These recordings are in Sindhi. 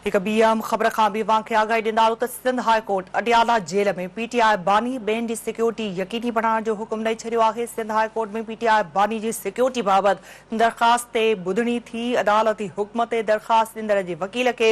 هڪ ٻي اهم خبر کان به اوهان کي آگاهي ڏيندا هلون ته Sindh high court Adiala jail ۾ P T I باني ٻين جي سيڪيورٽي يقيني بڻائڻ جو حڪم ڏئي ڇڏيو آهي. Sindh high court ۾ P T I باني جي سيڪيورٽي بابت درخواست تي ٻڌڻي ٿي. عدالتي حڪم تي درخواست ڏيندڙ جي وڪيل کي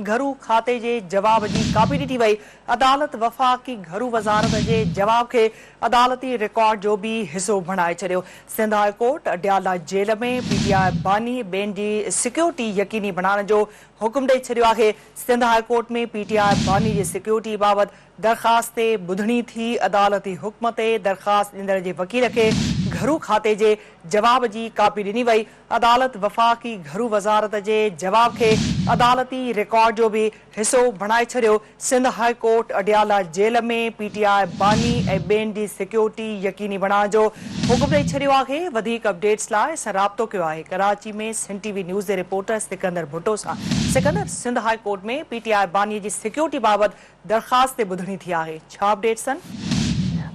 گهرو کاتي جي جواب جي ڪاپي ڏني وئي. عدالت وفاقي گهرو وزارت جي جواب کي عدالتي رڪارڊ جو به حصو بڻائي ڇڏيو. Sindh high court Adiala jail ۾ P T I باني ٻين جي سيڪيورٽي يقيني بڻائڻ جو حڪم ڏئي ڇڏيو آهي. Sindh high court ۾ P T I باني جي سيڪيورٽي بابت درخواست تي ٻڌڻي ٿي. عدالتي حڪم تي درخواست ڏيندڙ جي وڪيل کي گهرو کاتي جي جواب جي ڪاپي ڏني وئي. عدالت وفاقي گهرو وزارت جي جواب کي عدالتي رڪارڊ جو به حصو بڻائي ڇڏيو. Sindh high court Adiala jail ۾ P T I باني ۽ ٻين جي سيڪيورٽي يقيني بڻائڻ جو حڪم ڏئي ڇڏيو آهي. وڌيڪ اپڊيٽس لاء اسان رابطو ڪيو آهي ڪراچي ۾ سنڌ ٽي وي نيوز جي رپورٽر سڪندر ڀٽو سان. Sikandar, Sindh high court ۾ P T I باني جي سيڪيورٽي بابت درخواست تي ٻڌڻي ٿي آهي، ڇا اپڊيٽس آهن؟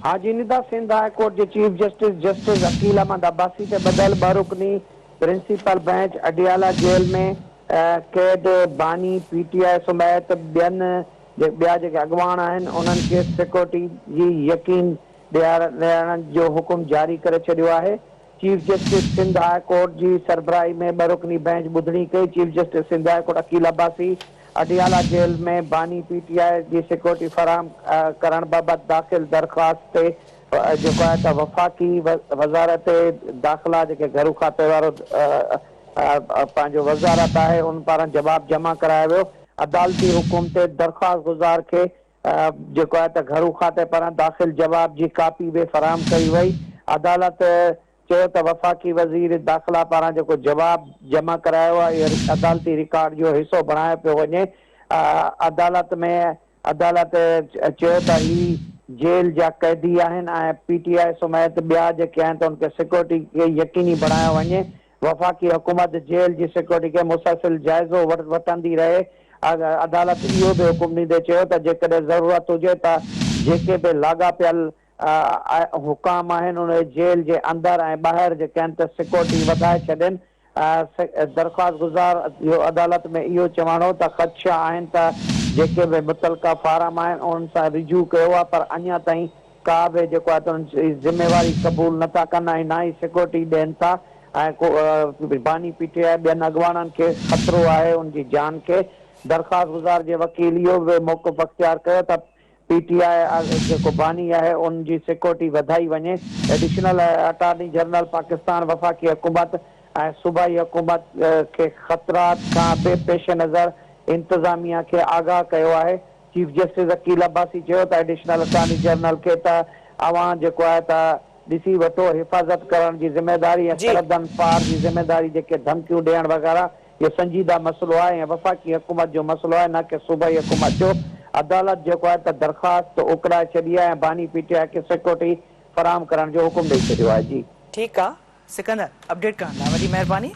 حاجي ندا سنڌ هاء ڪورٽ جي chief justice, justice Aqeel Ahmed Abbasi تي ٻڌل ٻه رڪني پرنسپل بئنچ اڊيالا جيل ۾ قيد باني پي ٽي آء سميت ٻين ٻيا جيڪي اڳواڻ آهن انهن کي سيڪيورٽي جي يقين ڏيارڻ جو حڪم جاري ڪري ڇڏيو آهي. Chief justice Sindh high court جي سربراهي ۾ ٻه رڪني بئنچ ٻڌڻي ڪئي. Chief justice Sindh high court Aqeel Abbasi Adiala jail ۾ باني پي ٽي آء جي سيڪيورٽي فراهم ڪرڻ بابت داخل درخواست تي جيڪو آهي ته وفاقي وزارت داخلا جيڪي گهرو کاتي وارو پنهنجو وزارت آهي ان پاران جواب جمع ڪرايو ويو. عدالتي حڪم تي درخواست گذار کي جيڪو آهي ته گهرو کاتي پاران داخل جواب جي ڪاپي به فراهم ڪئي وئي. عدالت چيو ته وفاقي وزير داخلا پاران جيڪو جواب جمع ڪرايو آهي اهو عدالتي رڪارڊ جو حصو بڻايو پيو وڃي. عدالت ۾ عدالت چيو ته هي جيل جا قيدي آهن ۽ پي ٽي آء سميت ٻيا جيڪي آهن ته ان کي سيڪيورٽي کي يقيني بڻايو وڃي. وفاقي حڪومت جيل جي سيڪيورٽي کي مسلسل جائزو وٺندي رهي. عدالت اهو به حڪم ڏيندي چيو ته جيڪڏهن ضرورت هجي ته جيڪي به لاڳاپيل حڪام آهن اهي جيل جي اندر ۽ ٻاهر جيڪي آهن ته سيڪيورٽي وڌائي ڇڏين. درخواستگذار جو عدالت ۾ اهو چوڻ هو ته خدشا آهن ته جيڪي به متعلقه فارم آهن انهن سان رجوع ڪيو آهي پر اڃا تائين ڪا به جيڪو آهي ته انهن جي ذميواري قبول نه ٿا ڪن ۽ نه ئي سيڪيورٽي ڏين ٿا ۽ ڪو باني پي ٽي آء ٻين اڳواڻن کي خطرو آهي ان جي جان کي. درخواستگذار جي وڪيل اهو به موقف اختيار ڪيو ته پي ٽي آء جيڪو باني آهي ان جي سيڪيورٽي وڌائي وڃي. ايڊيشنل اٽارني جنرل پاڪستان وفاقي حڪومت ۽ صوبائي حڪومت کي خطرات کان به پيش نظر انتظاميا کي آگاهه ڪيو آهي. چيف جسٽس عقيل عباسي چيو ته ايڊيشنل اٽارني جنرل کي ته اوهان جيڪو آهي ته ڏسي وٺو حفاظت ڪرڻ جي ذميواري ۽ سرحدن پار جي ذميواري جيڪي ڌمڪيون ڏيڻ وغيره اهو سنجيده مسئلو آهي ۽ وفاقي حڪومت جو مسئلو آهي نه ڪه صوبائي حڪومت جو، عدالت جيڪو آهي ته درخواست اڪلائي ڇڏي آهي ۽ باني پي ٽي آء کي سيڪيورٽي فراهم ڪرڻ جو حڪم ڏئي ڇڏيو آهي جي. ٺيڪ آ سڪندر اپڊيٽ ڪرڻ لاء وڏي مهرباني.